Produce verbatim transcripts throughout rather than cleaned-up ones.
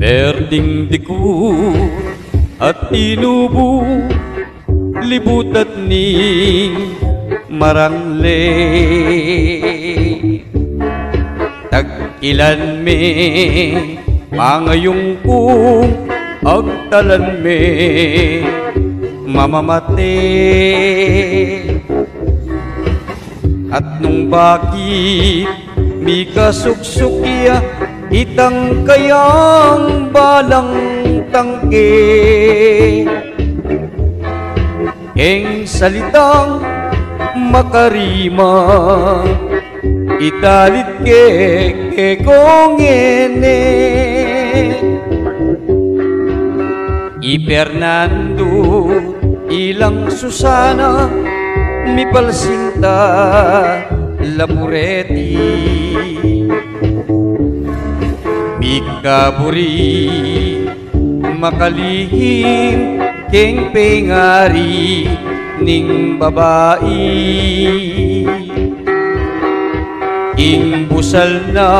Berding diku at tinubu, libutan ning marangle. Tagkilan me, mangayung ku, agtalan me, mamamate. At nung bakit mikasuksuk ya itang kayang balang tangke, ing salitang makarima, italit ke, ke kong ene. I Fernando, ilang Susana, mipalsinta la pureti. Mikaburi, makalihim, keng pengari ning babai. Ing busal na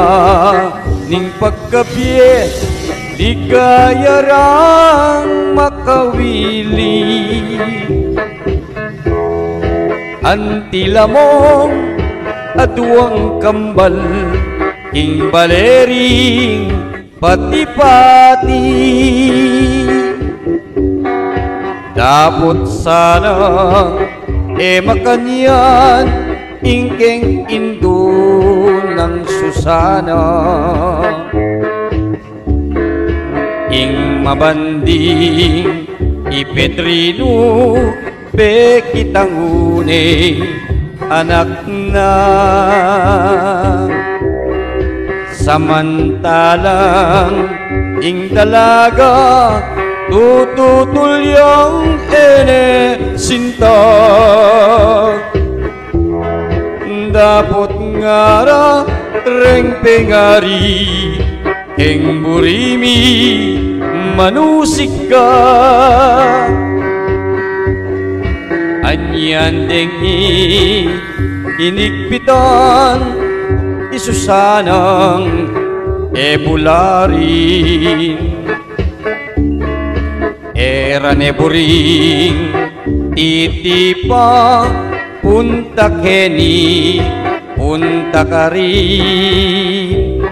ning pagkabie, ligaya rang makawili. Anti la mong aduang kambal, king bale ring pati-pati. Dapot sana e makanyan ing keng indu nang Susana. Ing mabanding i Pedrino, pekitang uneng anak na. Samantalang ing dalaga, tututul yang ene sinta. Dapot ngara reng pengari, keng buri mi manusik ka. Anyan deng i inigpitan i Susanang e bularin. E ra ne buring titipa, punta keni, punta karin.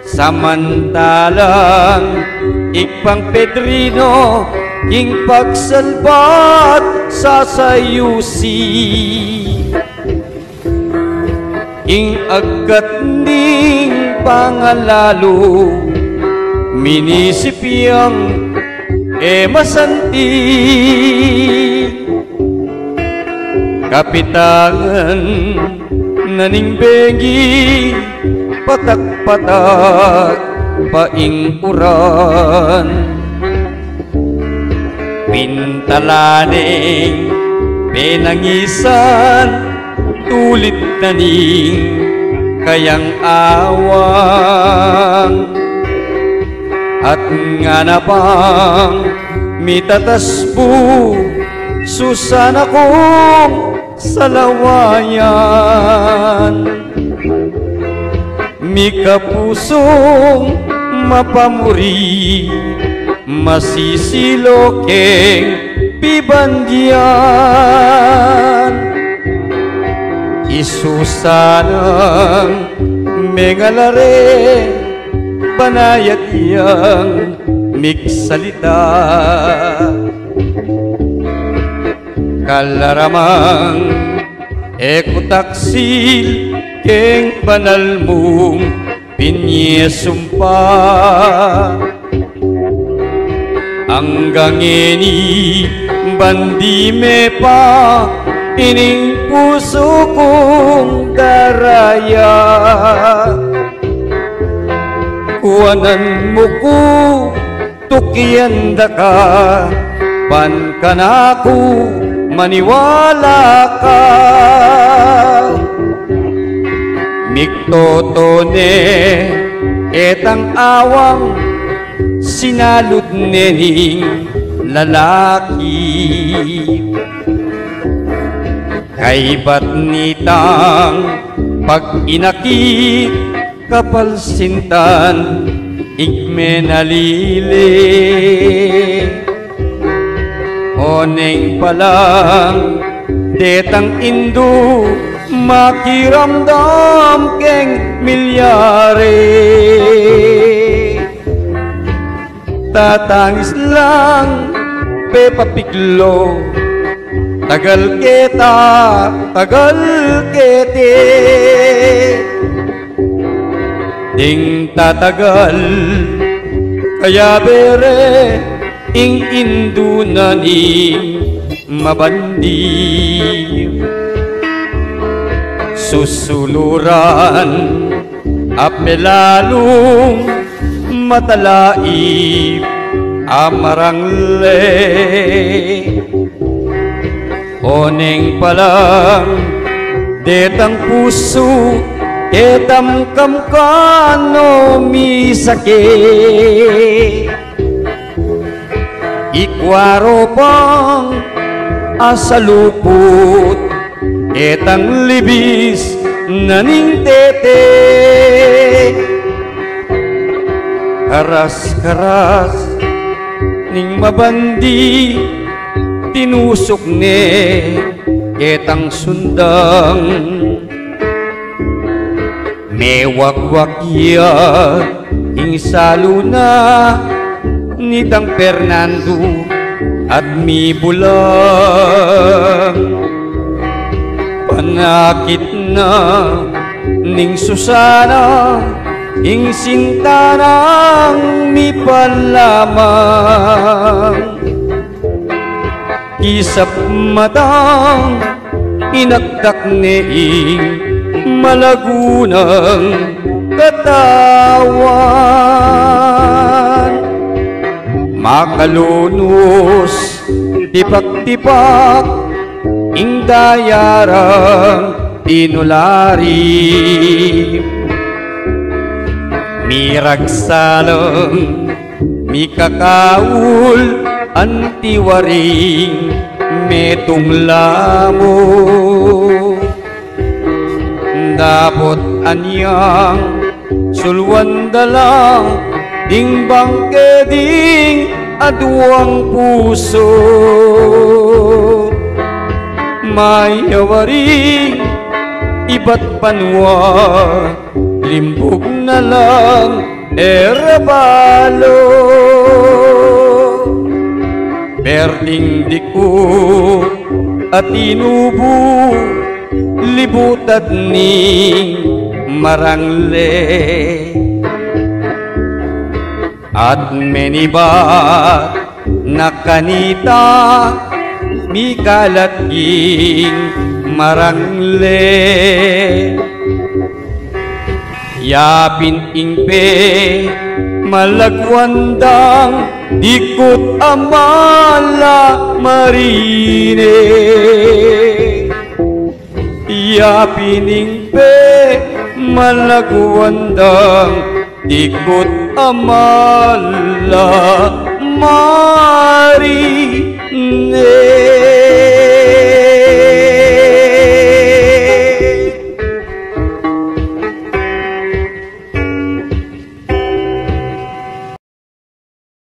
Samantalang Ibpang Pedrino, king pagsalbat sasayusi. Ing agkat ning pangalalu, minisip yang e masanti. Kapitangan na ning bengi, patak-patak pa ing uran. Pintalaneng penangisan, tulit na ning kayang awang. At ngana pang mitatasbu, Susana kung salawayan. Mikapusung mapamuri, masisilu keng pibandian. I Susanang mengalare, banayat yang miksalita. Kalaramang e ku taksil keng banal mung pinyesumpa. Anggang ngeni bandi me pa ining pusu kung daraya. Kuanan mu ku, tukian da ka, ban kanaku maniwala ka. Miktoto ne etang awang, sinalud ne ning lalaki. Kaybat nitang pag-inaki, kapalsintan Ing menalili, oneng palang detang indu makiramdam keng milyari. Tatangis lang pepapiklo, tagal keta, tagal keti. Ding tatagal, kaya bere ing indu na ning mabandi. Susuluran a pelalung matalaip a marangle. Oneng palang detang pusu, ketam kamkano misake. Ikwa ropang asaluput, ketang libis na ning tete. Karas-karas ning mabandi, tinusuk ne ketang sundang. Mewakwak ya ing salu na nitang Fernando at mibulang. Panakit na ning Susana ing sinta nang mipalamang. Kisap matang inakdak ne ing malagu nang katawan. Makalunus, tipak-tipak ing daya rang inulari. Miragsalang mikakaul anti waring metung lamu. Dapot anyang suluan da la ding bangke ding aduang pusu. Mayawari ibat banua, limbug na lang e ra balu. Perting dikut a tinubu, libutad ning marangle. At menibat na kanita, mikalat king marangle. Yapin ing pemalaguan dang dikut a mala marine. Yapin ing pemalaguan dang dikut a mala marine.